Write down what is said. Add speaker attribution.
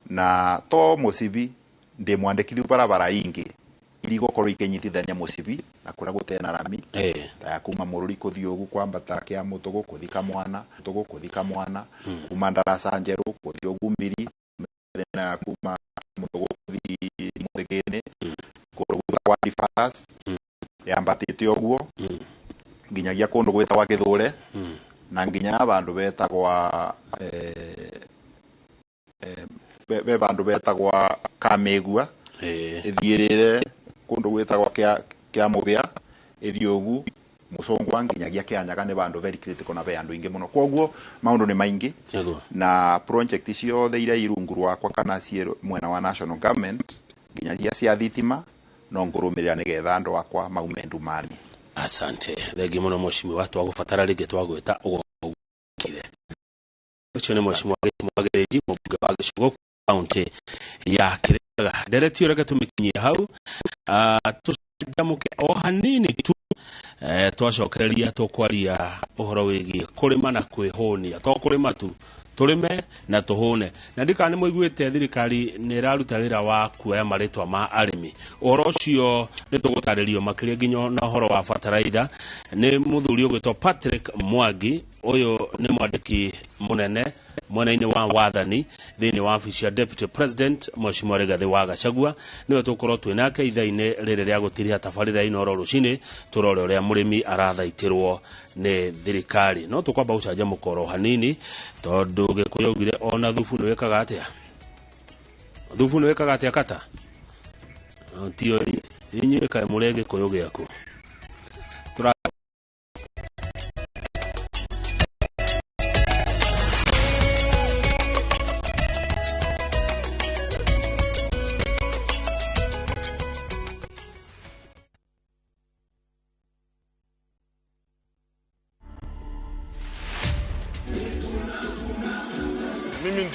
Speaker 1: Na to mucibi ndi mwandĩkithiu barabara ingi irigokorwo ikinyitithania mucibi na kuria gutena rami ta ya kuma Mururi kuthii ugu kwambata kia Mutugu kuthi Kamwana, Mutugu kuthi Kamwana, kuma Ndarasa Njeru kuthi ugu Mbiri, na kuma Mutugu kuthi Muthigini, kundu gwitagwa Fathers yambatite uguo nginyagia kundu gwitagwa Githure na nginya bandu betagwa be bandu betagwa Kamegua ithirire kundu gwitagwa kia Mubia ithii ugu Mucungwa nginyagia Kianyaga ni bandu very critical na be andu ingi muno. Koguo maundu ni maingi na project ciothe iria irungu rwakwa kana ciĩ mwena wa national government nginyagia cia thitima no ngurumirira nigetha andu akwa maume ndumani.
Speaker 2: Asante thengi muno mheshimiwa, twagubatara ringi twagwita ugokire. Ucio ni mheshimiwa Gĩthĩnji, mũmbunge wa Gĩcũgũ kaunti ya Kirinyaga. Ndereti reke tumikinyie hau, tucanjamũke o hanini tu, twacokereria tũkwaria ũhoro wĩgiĩ kũrĩma na kwĩhũnia. To kũrĩma tu, tũrĩme na tũhũne. Na ndikana nĩ mũiguĩte thirikari nĩ ĩraruta wĩra wa kuoya marĩtwa ma arĩmi. Ũhoro ũcio nĩ tũgũtarĩrio makĩria nginya na ũhoro wa bataraitha. Nĩ mũthuri ũgwĩtwo Patrick Mwangi, ũyũ nĩ mwandĩki mũnene mwena-inĩ wa wathani thĩinĩ wa wabici ya Deputy President Mheshimiwa Rigathĩ wa Gachagua. Nĩwe tũgũkorwo twĩ nake ithaa-inĩ rĩrĩ rĩa gũtiriha tabarĩra Inooro rũcinĩ, tũrore ũrĩa mũrĩmi arathaitĩrwo nĩ thirikari. No tũkwamba gũcanjamũka oro hanini tondũ Gĩkũyũ augire ona thubu nĩ wĩkaga atĩa? Thubu nĩ wĩkaga atĩa kata? Tio inyuĩ kaĩ mũrĩ Gĩkũyũ gĩaku.
Speaker 3: Mimi ndio